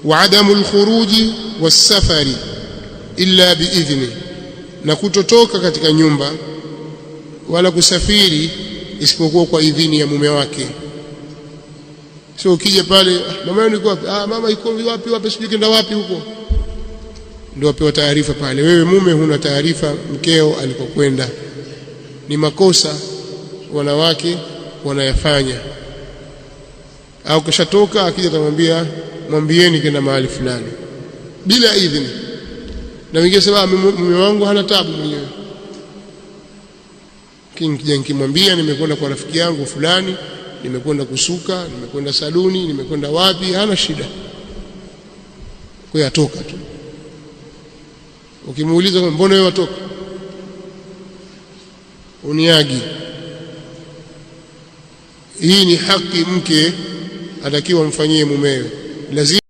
Wa adamu lkhuruji wassafari illa biidhni, na kutotoka katika nyumba wala kusafiri isipokuwa kwa idhini ya mume wake. Sio ukija pale, mama yuko wapi? Ah, mama yuko wapi wapi, sijui kenda wapi huko, ndio apewa taarifa pale. Wewe mume huna taarifa mkeo alikokwenda. Ni makosa wanawake wanayafanya. Au kishatoka akija atamwambia mwambieni kenda mahali fulani bila idhini, na wengine sema mume wangu hana tabu mwenyewe, nikija nikimwambia nimekwenda kwa rafiki yangu fulani, nimekwenda kusuka, nimekwenda saluni, nimekwenda wapi, hana shida. Kwa hiyo atoka tu. Ukimuuliza mbona wewe watoka, uniagi. Hii ni haki mke atakiwa mfanyie mumewe, lazima.